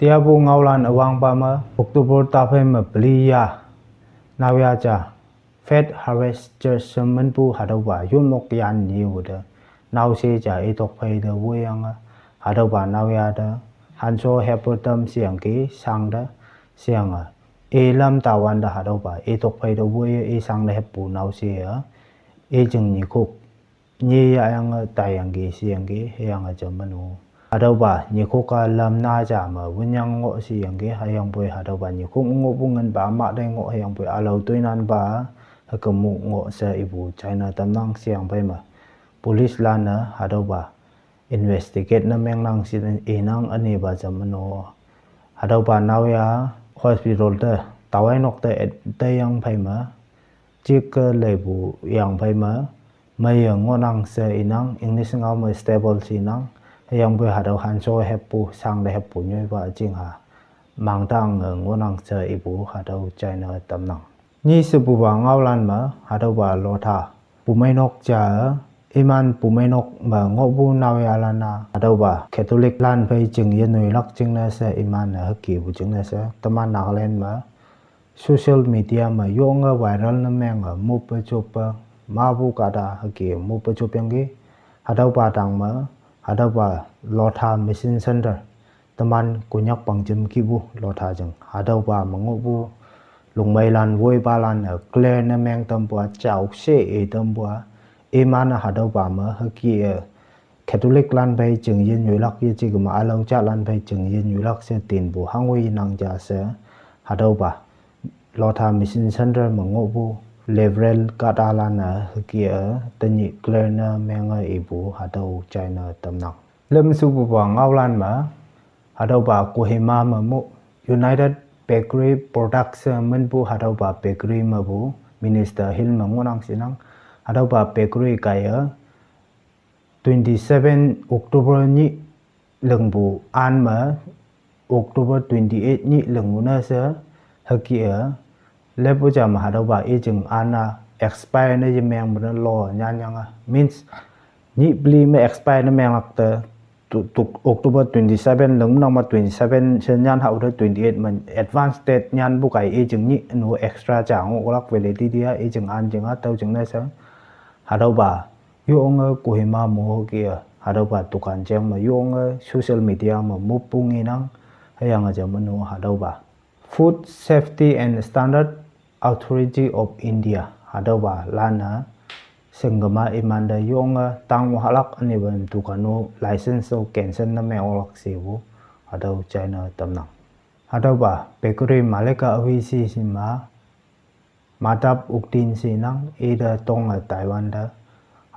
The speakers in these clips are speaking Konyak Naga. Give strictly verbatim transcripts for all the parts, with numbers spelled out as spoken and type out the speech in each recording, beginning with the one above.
Tiapu ngaolan üwangpa me October taphei me peli ya naoya ja Faith Harvest Church she minpu hatüopa yonmok yan nyiwü te naoshe ja itok phei te woiyange, hatüopa naoya te hansho heppu tam sheyangki shangte sheyange, ilam tawante hatüopa itok phei te woiye ishangte heppu naoshe-e, ijing nyikhok nyi yahyange taiyangki sheyangki hüyange ja meno. Hatüopa nyikhok-a lam na ja me winyang ngoh sheyangki hüyangpoi hatüopa nyikhok ngohpu ngenpa mah te ngoh hüyangpoi ülao toinanpa hükemu ngoh she ipu china tamnang sheyangphei me police lan-e hatüopa investigate ne mengnang she inang ünepa ja meno. Hatüopa naoya hospital te tawai nok te et-, teyang phei me jike leipu yangphei me, meiye ngohnang she inang, English ngao me stable she inang, hüyangpoi hatüo hansho heppu, shangte heppu nyoipa üjingha mangtange ngohnang she ipu hatüo china tamnang. Nyi shepupa ngaolan me hatüopa Lotha pumeinok ja, iman pumeinok me ngohpu naoyalan-a hatüopa Catholic lan phei jing yenoilak jingne she iman-e hükepu jingne she teman Nagaland me social media me yonge viral ne menge moppe joppe mapu kahta hüke moppe jopyangki, hatüopa tang me hatüopa Lotha Mission Center teman Konyak pangjem kihpu Lotha jing hatüopa me ngohpu longmeilan woipalan-e clear ne meng tampu-a jaoshe i tampu-a, iman-e hatüopa me hüke-e Catholic lan phei jing yenyoilak yeje kema ülao jalan phei jing yenyoilak she tinpu hangwoi nang ja she, hatüopa Lotha Mission Center me ngohpu Reverend kahtalan-e hüke-e tenyih clear ne menge ipu hatüo china tamnang. Lüm shepupa ngaolan me hatüopa Kohima me mu United Bakery Products minpu hatüopa bakery mepu Minister Hill me ngohnang she inang, hatüopa bakery kaiye twenty-seven October nyih lingpu an me October twenty-eight nyih lingpu ne she hüke-e leppu ja me hatüopa ijing an-a expire ne yemengpu ne lo nyanyange, means nyih peli me expire ne menglak te tu, tu, October twenty-seven lingpu nang me twenty-seven she nyan hao te twenty-eight me advance date nyanpu kaiye ijing nyih nu extra ja ngohlak validity-a ijing an jinga tüo jingne she hatüopa yonge Kohima mo hüke-e hatüopa dukan jeng me yonge social media me moppu ngenang, hüyange ja meno hatüopa Food Safety and Standard Authority of India hatüopa lan-e shingkema imante yonge tang hahlak ünepa dukan-o license-o cancel ne meng oklak shepu hatüo china tamnang. Hatüopa bakery malek-a awi shi shima Madhav Upadhyay she inang, ite tonge taiwante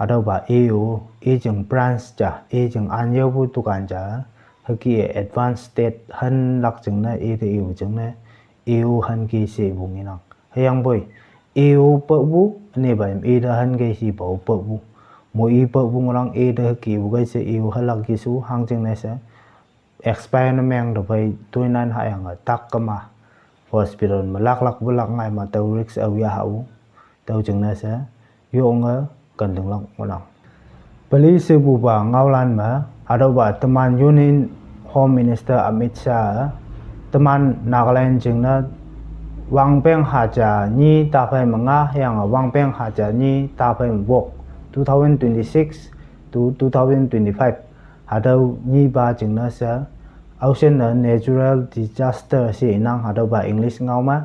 hatüopa i-o, ijing branch ja, ijing an yaopu dukan ja hüke-e advance date hanlak jingne ite i-o jingne i-o hanki shepu ngenang, hüyangpoi i-o peipu ünepa ite hanki shepa-o peipu, mo i peipu ngohnang, ite hükepu kei she i-o halak ki shu hangjingne she expire ne meng te phei toinan hahyange tak kema hospital me laklak wulak ngai me tüo risk awi-a hao, tüo jingne she yonge kentinglak ngohnang. Peli shepupa ngaolan me hatüopa teman Union Home Minister Amit Shah teman Nagaland jingne wangpeng haja nyi taphei me nga hüyange wangpeng haja nyi taphei me wok, two thousand twenty-six to two thousand twenty-five hatüo nyipa jingne she aoshinne natural disaster she inang hatüopa English ngao me,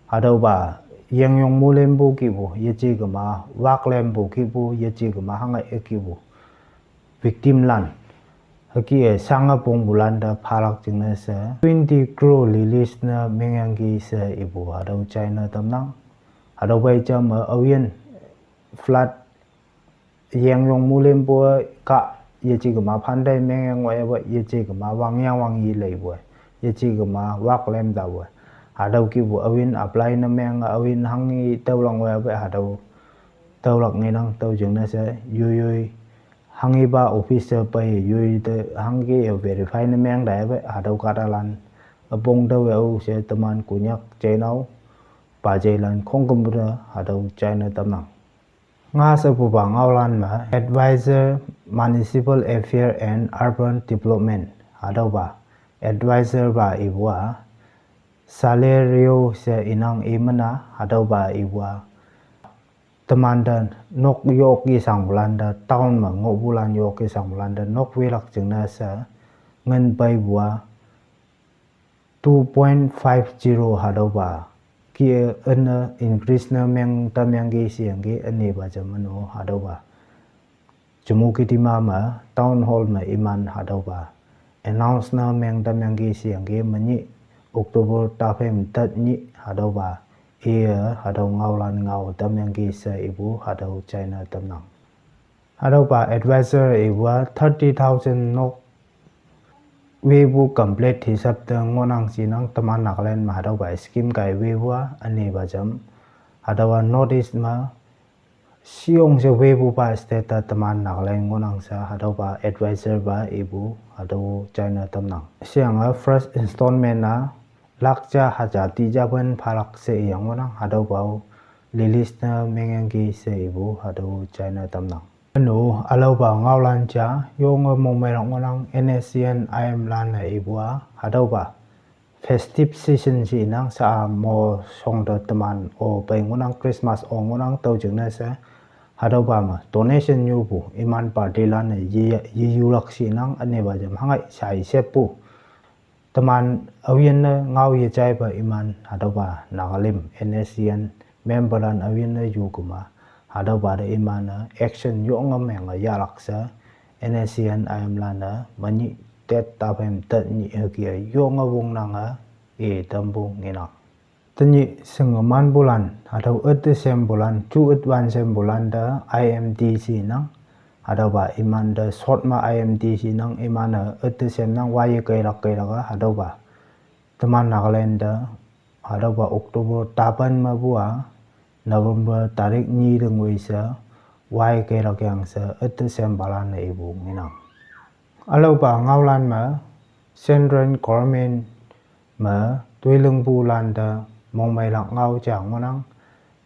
hatüopa yengyong mulempu kihpu yeje kema, waklempu kihpu yeje kema hange kihpu victim lan hüke-e shange pongpulan te phalak jingne she twenty crore release ne mengyangki she ipu hatüo china tamnang. Hatüo phei ja me aoyin flood yengyong mulempu-e kah yeje kema phante mengyang ngoiyape yeje kema wangyang wangyi leipu-e, yeje kema waklem tapu-e, hatüo kihpu aoyin apply ne meng aoyin hanghi tüolak ngoiyape hatüo tüolak ngenang, tüo jingne she yoiyoi hanghipa officer pei yoi te hangke-e verify ne meng taiyape hatüo kahtalan üpong tüowe-o she teman Konyak jeinao pajeilan khongkümpu te hatüo china tamnang. Nga shepupa ngaolan me Advisor Municipal Affair and Urban Development hatüopa advisor ba ipu a, Salerio she inang imena, hatüopa ipu a, temante nok yok yeshangpulante town me ngohpulan yok yeshangpulante nok welak jingne she ngin peipu a, two point five zero hatüopa ki üne increase ne meng tamyangki sheyangki ünepa jam üno hatüopa Chümoukedima me town hall me iman hatüopa announce ne meng tamyangki sheyangki menyih October taphei me tet nyih hatüopa iye hatüo ngaolan ngao tamyangki she ipu hatüo china tamnang. Hatüopa advisor ipu a thirty thousand nok wepu complete hisap te ngohnang shinang teman Nagaland me hatüopa scheme kai wepu a ünepa jam hatüopa North East me shiyong she wepupa state te teman Nagaland ngohnang she hatüopa advisor pa ipu hatüo china tamnang. Sheyange first installment a lak ja haja tijapen phalak she iyang ngohnang hatüopa-o release ne mengyangki she ipu hatüo china tamnang. Üno ülaopa ngaolan ja yonge mongmeilak ngohnang N S C N I M lan-e ipu a hatüopa festive season she inang sha-a mo shongte teman o pei ngohnang Christmas o ngohnang tüo jingne she hatüopa me donation nyupu iman party lan-e ye, yeyulak she inang ünepa jam hangai shai sheppu teman aoyinne ngao yejaipa iman hatüopa Nagalim N S C N memberlan aoyinne yukema hatüopa te iman-e action yonge menge yahlak she N S C N I M lan-e menyih tet taphei me tet nyih hüke yonge wongnange i tampu ngenang. Tenyih shingemanpulan hatüo üte sempulan ju ütwan sempulante I M D she nang hatüopa imante short me I M D she nang iman-e üte semnang waye keilak keilak-a hatüopa teman Nagaland te hatüopa October tapan mepu a November tarik nyi te ngoi she waye keilak yang she üte sempalan-e ipu ngenang. Ülaopa ngaolan me Central Government me toilingpulan te mongmeilak ngao ja ngohnang,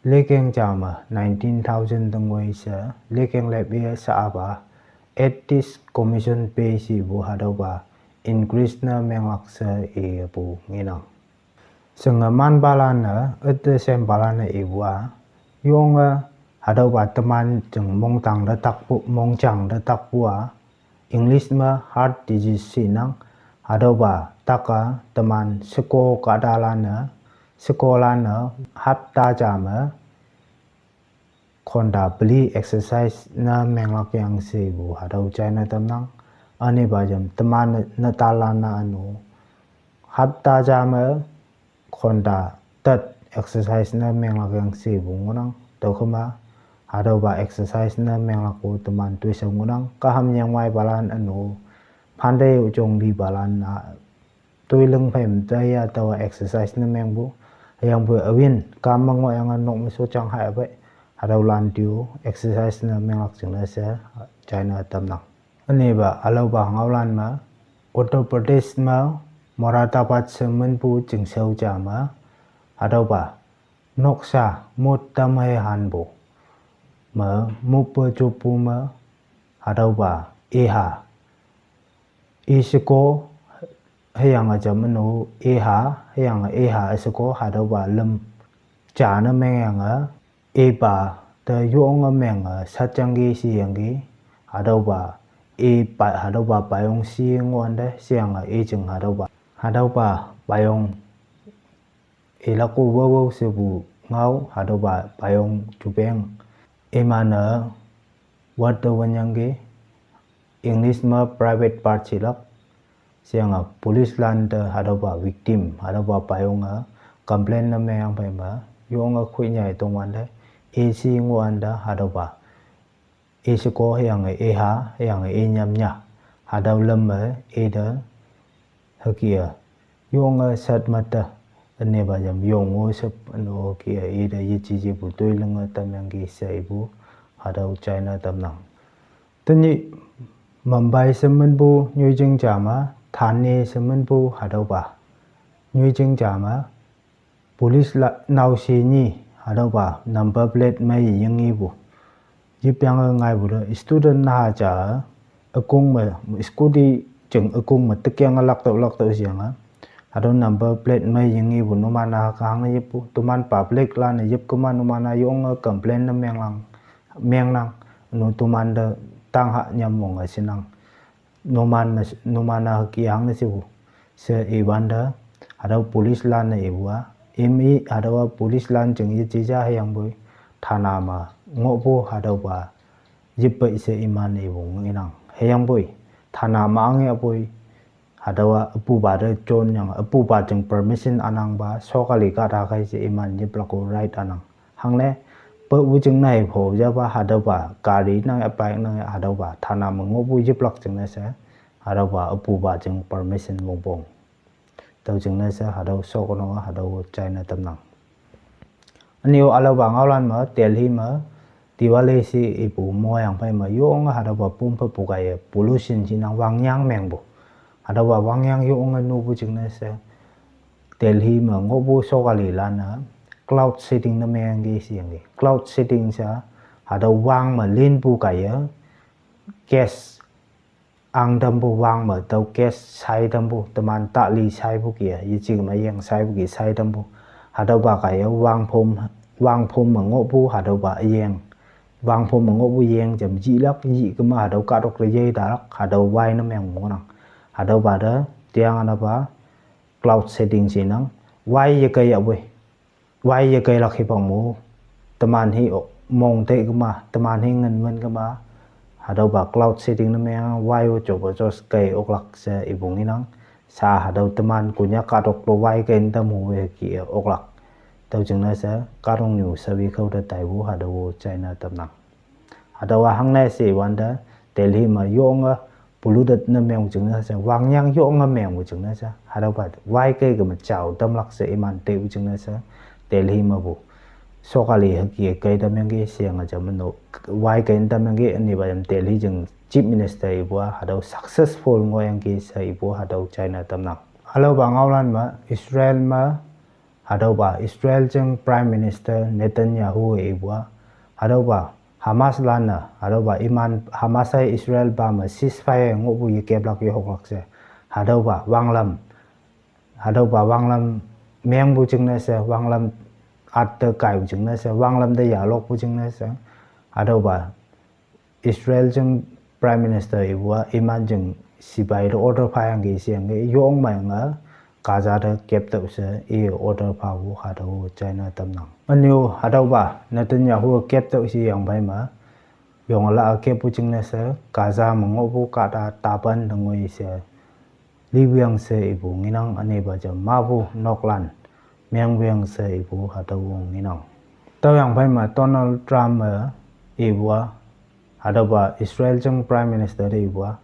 lekeng ja me nineteen thousand te ngoi she lekeng lep ye sha-a pa Ethics Commission pei shepu hatüopa increase ne menglak she ipu ngenang. Shingemanpalan-e üte sempalan-e ipu a yonge hatüopa teman jing mongtang te takpu, mongjang te takpu a English me heart disease she nang hatüopa tak-a teman sheko kahtalan-e, shekolan-e hapta ja me khonta peli exercise ne menglak yang shepu hatüo china tamnang. Ünepa jam teman ne, netanlan-a üno hapta ja me khonta tet exercise ne menglak yang shepu ngohnang. Tüokema hatüopa exercise ne menglak-o teman toishao ngohnang. Kaham nyangwaipalan üno phante-o jong lipalan-a toiling phei me taiya taowa exercise ne mengpu. Hüyangpoi aowin kam me ngohyange nok me shotjang haipe hatüolan te-o exercise ne menglak jingne she china tamnang. Ünepa ülaopa ngaolan me Uttar Pradesh me Moradabad she minpu chingshao ja me hatüopa noksha mot tam hei hanpu me moppe joppu me hatüopa iha isheko hüyange jam üno iha, hüyange iha isheko hatüopa lüm ja ne mengyange ipa te yonge menge satjangki sheyangki hatüopa ipa hatüopa payong shi ngohwante sheyange i jing hatüopa hatüopa payong ilak-o wowo shepu ngao hatüopa payong jupeng iman-e wat te wanyangki English me private part shilak sheyange police lan te hatüopa victim hatüopa payonge complain ne mengyang phei me yonge khoinyai tongwante ishi ngohwante hatüopa isheko hüyange iha hüyange inyamnya hatüo lüm me ite hüke-e yonge shat mette ünepa jam yong-o shep üno hüke-e ite yeji jepu toilinge tamyangki she ipu hatüo china tamnang. Tenyih Mumbai she minpu nyoijing ja me Thane she minpu hatüopa nyoijing ja me police la naoshe nyi hatüopa number plate mei yingipu yipyange ngaipu te student naha ja ükong me scooty jing ükung me tekyang a laktüoh laktüoh sheyange, hatüo number plate me yingepu numan-a kahang yeppu, teman public lan-e yep kema numan-a yonge complain ne menglang, mengnang, nu teman te tangha nyam monge shinang. Numan me, numan-a hüke hangne shepu she iwante, hatüo police lan-e ipu-a, imi hatüowa police lan jing yeje ja hüyangpoi, thana me ngohpu hatüopa yippei she iman ipu ngenang. Hüyangpoi thana me angyapoi, hatüowa üpupa te jonyange, üpupa jing permission ünangpa, sokali kahta kai she iman yiplak-o right ünang. Hangne, pepu jingne pho japa hatüopa gari nang ya, bike nang ya, hatüopa thana me ngohpu yiplak jingne she, hatüopa üpupa jing permission wongpong. Tüo jingne she hatüo shokono hatüo china tamnang. Ünyu ülaopa ngaolan me Delhi me Diwali she ipu moyang phei me yonge hatüopa pum phepu kaiye pollution shinang wangyang mengpu. Hatüopa wangyang yonge nupu jingne she Delhi me ngohpu sokali lan-e cloud seeding ne mengki sheyangki. Cloud seeding she hatüo wang me linpu kaiye gas ang tampu wang me tüo gas shai tampu, teman tali shaipu ki-a, yejing me yeng shaipu ki shai tampu. Hatüopa kaiye wangphom, wangphom me ngohpu hatüopa üyeng. Wangphom me ngohpu yeng jam yihlak, yih kema hatüo kahtok te yei talak, hatüo wai ne meng ngohnang. Hatüopa te, tiang anapa, cloud seeding shinang, wai yekei yahpoi. Wai yekeilak hipak mo, teman hi mong te kema, teman hi ngin men kema, hatüopa cloud seeding ne meng wai-o jopo jos kei oklak she ipu ngenang. Sha hatüo teman Konyak kahtok te wai kei ntam hu we ki oklak. Tüo jingne she kahtoknyu shawi khao te taipu hatüo china tamnang. Hatüowa hangne she iwante, Delhi me yonge polluted ne mengpu jingne she, wangyang yonge mengpu jingne she, hatüopa wai kei keme jao tamlak she iman tepu jingne she, Delhi mepu sokali hüke kei tamyangki sheyange jam no, wai kei tamyangki ünepa jam Delhi jing Chief Minister ipu-a hatüo successful ngohyangki she ipu hatüo china tamnang. Ülaopa ngaolan me Israel me hatüopa Israel jing Prime Minister Netanyahu ipu-a, hatüopa Hamas lan-e, hatüopa iman Hamas hei Israel pa me ceasefire ngohpu yekeplak yehoklak she, hatüopa wanglam, hatüopa wanglam mengpu jingne she, wanglam atte kaipu jingne she, wanglam te yalokpu jingne she, hatüopa Israel jing Prime Minister ipu-a iman jing sipai te order phayangki sheyangki yong meinge Gaza te keptüoh she i order phapu hatüo china tamnang. Ünyu hatüopa Netanyahu keptüoh sheyang phei me, yongla-a keppu jingne she Gaza me ngohpu kahta tapan te ngoi she liwang she ipu ngenang ünepa jam mapu noklan mengwang she ipu hatüo ngenang. Tüoyang phei me Donald Trump-e ipu-a, hatüopa Israel jing Prime Minister te ipu-a,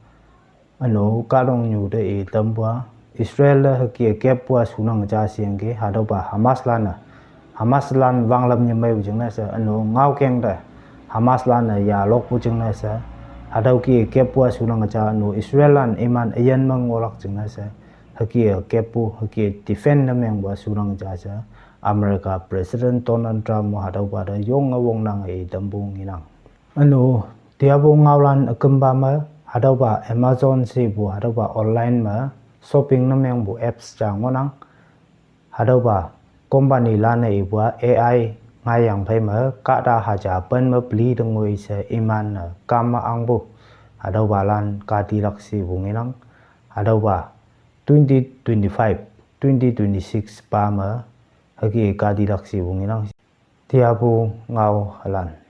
üno kahtoknyu te i tampu-a, Israel te hüke keppu-a shunang ja sheyangki, hatüopa Hamas lan-e, Hamas lan wanglam yemeipu jingne she, üno ngaokeng te Hamas lan-e yalokpu jingne she, hatüo ke keppu-a shunang ja üno Israel lan iman üyin me ngohlak jingne she, hüke keppu, hüke defend ne mengpu-a shunang ja she, America President Donald Trump-o hatüopa te yonge wongnange i tampu ngenang. Üno, tiapu ngaolan ükümpa me, hatüopa Amazon shepu, hatüopa online me shopping ne mengpu apps ja ngohnang. Hatüopa company lan-e ipu-a A I ngaiyang phei me kahta haja pen me peli te ngoi she iman-e kame angpu, hatüopa lan katilak shepu ngenang. Hatüopa twenty twenty-five, twenty twenty-six pa me hüke katilak shepu ngenang. Tiapu ngao halan.